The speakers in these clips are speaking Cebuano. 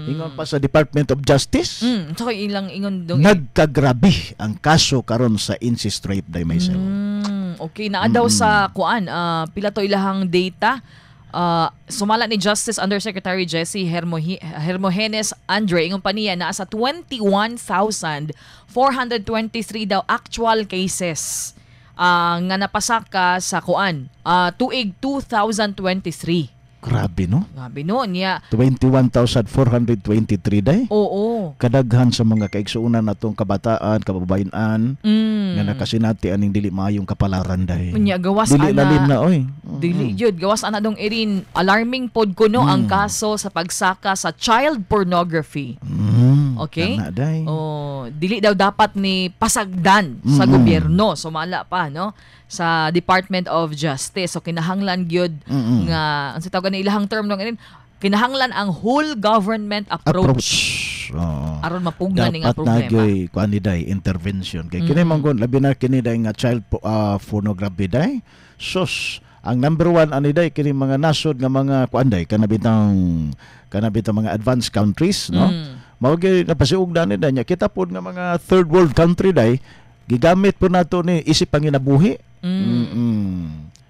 Ingon pa sa Department of Justice, So ilang ingon, dong? Nagkagrabe ang kaso karon sa incest rape, day, Maisel. Okay, naa daw sa kuan, pila to ilahang data. Sumala ni Justice Undersecretary Jesse Hermogenes Andre, ingon pa niya naa sa 21,423 daw actual cases nga napasaka sa kuan tuig 2023. Grabe, no? Grabe, no, niya. 21,423, day. Kadaghan sa mga kaigsuonan natong kabataan, kababayen-an nga nakasinati aning dili maayong kapalaran, day. Unya gawas Dili ana lalim na, oy. Dili jud gawas ana, dong Erin, alarming pod kuno ang kaso sa pagsaka sa child pornography. Okay? Kana, day. Oh, dili daw dapat ni pasagdan sa gobyerno, sumala pa, no, sa Department of Justice. So kinahanglan gyud nga ang sa tawag na ilahang term, dong Erin, kinahanglan ang whole government approach, Approach. Oo. Aron mapugnan ni nga Dapat na problema. Gyoy kuan ni, day, intervention kay kini man gon, labi na kini, day, nga child pornography, day. Sus, ang number one ani, day, kini mga nasod nga mga kuan, day, kana bitang mga advanced countries, no? Mao gyud napasiugda ni, day, nya kita pod nga mga third world country, day, gigamit po nato ni isip panginabuhi.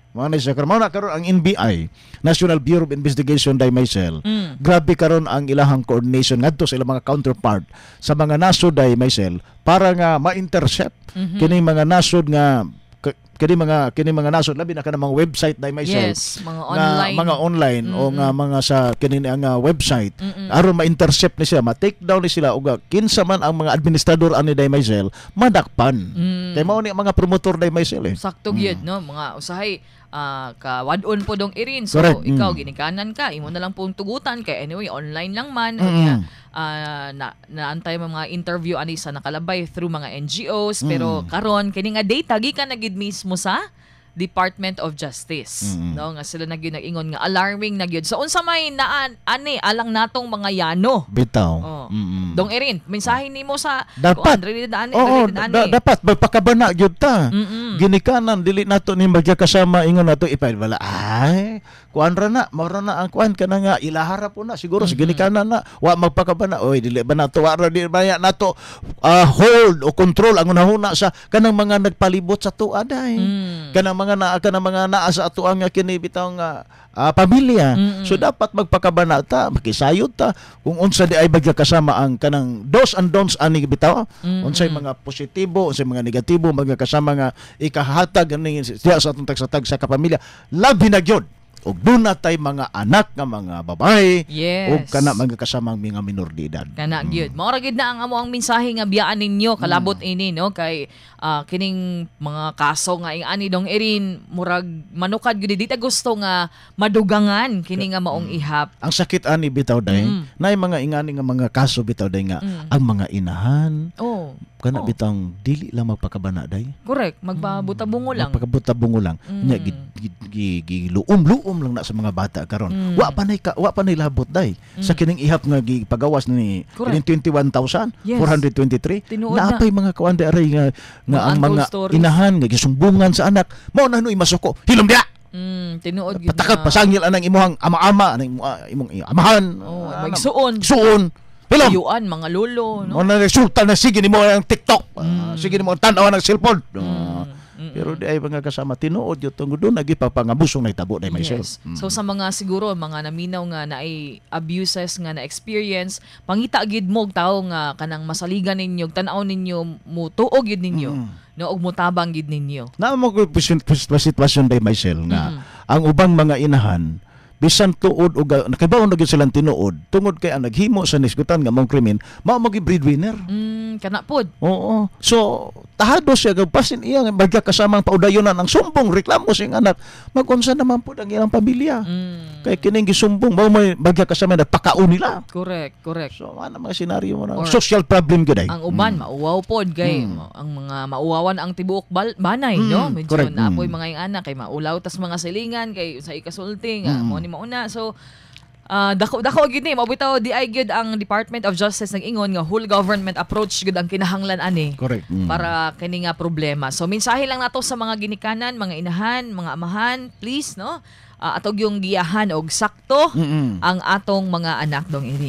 Mao na siya karon, mao na karon ang NBI, National Bureau of Investigation, day, Maisel. Grabe karon ang ilahang coordination ngadto sa ilang mga counterpart sa mga nasod, day, Maisel, para nga ma-intercept kini mga nasod nga kini mga nasod, labi na kanang mga website, day, Maisel. Yes, mga Nga online. Mga online o nga mga sa kini nga website aron ma-intercept ni sila, ma-take down ni sila ug kinsa man ang mga administrador ani, day, Maisel, madakpan. Kay mao ni ang mga promotor, day, Maisel, eh. Sakto gyud, no, mga usahay kawad-on po, dong Irin. So ikaw ginikanan ka, imo na lang pong tugutan kay anyway online lang man. Unya, na naantay mga interview ani sa nakalabay through mga NGOs, pero karon kini nga data gikan na gid mismo sa Department of Justice, no, nga sila na gyud nag-ingon nga alarming na gyud. So unsa may naan ani alang natong mga yano? Bitaw. Oh. Dong Erin, mensahe nimo sa Dapat. Kuan, related ani, Oo, related ani. Dapat magpakabana gyud ta. Ginikanan, dili nato ni magkakasama ingon nato ipay wala ay kuan ra na, mao ra na ang kuan kana nga ilahara po na siguro sa ginikanan na wa magpakabana, oy, dili ba nato, wa ra di ba ya nato hold o control ang hunahuna sa kanang mga nagpalibot sa tuwa, day. Kanang mga naa sa ato ang kini bitaw nga pamilya. So dapat magpakabana ta, makisayod ta kung unsa di ay magkakasama ang kanang dos and don'ts ani bitaw. Unsay mga positibo, unsay mga negatibo magkakasama nga ikahatag ani siya sa atong tagsa-tag sa kapamilya. Labi na gyud og duna tay mga anak nga mga babae ug kana mga kasamang mga minor de edad. Kana gyud. Mao ra gyud na ang amo ang mensahe nga biyaan ninyo kalabot ini, no, kay kining mga kaso nga ing ani, dong Erin, murag manukad gyud, di ta gusto nga madugangan kini nga maong ihap. Ang sakit ani bitaw, day, naay mga ingani nga mga kaso bitaw, day, nga ang mga inahan kana bitang dili lang magpakabana, day. Correct, magpabuta-bungo lang. Magpakabuta-bungo lang. Nya giluom-luom lang na sa mga bata karon. Wa pa nay labot, day, sa kining ihap nga gipagawas ni kining 21,423. Tinuod na. Naapay mga kuan di aray nga nga Mga ang untold mga stories. inahan nga gisumbungan sa anak mao na noy masuko. Hilom diha. Tinuod gyud Patakal na. pasangil anang imuhang ama-ama, anang imong amahan. Oh, Ah, magsuon. Suon. Hilom. Tuyuan, mga lolo, no? Mo na resulta na sige nimo ang TikTok. Sige nimo ang tan-aw ng cellphone. Pero di ay mga kasama tinuod yun tungod doon nagipapangabusong na itabo, day, Maisel. Yes. So sa mga siguro mga naminaw nga naay abuses nga na experience, pangita gid mo og tawo nga kanang masaligan ninyo, tan-aw ninyo, mutuo gid ninyo, no, ug mutabang gid ninyo. Na mo ko sitwasyon, day, Maisel, nga ang ubang mga inahan bisan tuod og nakibaw na gyud silang tinuod tungod kay ang naghimo sa nisgutan nga mong krimen mao mo breadwinner. Kana pod. Oo. So, tahado siya kag basin iya nga magkakasamang paudayonan ang sumbong reklamo sa iyang anak. Magunsa naman pod ang ilang pamilya. Kay kining gisumbong mao may magkakasama nagpakaon nila. Correct, correct. So, ano mga senaryo mo na Or social problem gyud ay. Ang uban mauwaw pod kay ang mga mauwawan ang tibuok banay, no? Medyo naapoy mga yung anak kay maulaw tas mga silingan kay sa ikasulti nga mo ni mauna. So dako dako gyud ni mao bitaw di ay gyud ang Department of Justice nag-ingon nga whole government approach gyud ang kinahanglan ani para kini nga problema. So mensahe lang nato sa mga ginikanan, mga inahan, mga amahan, please, no? Atog yung giyahan og sakto ang atong mga anak, dong ini.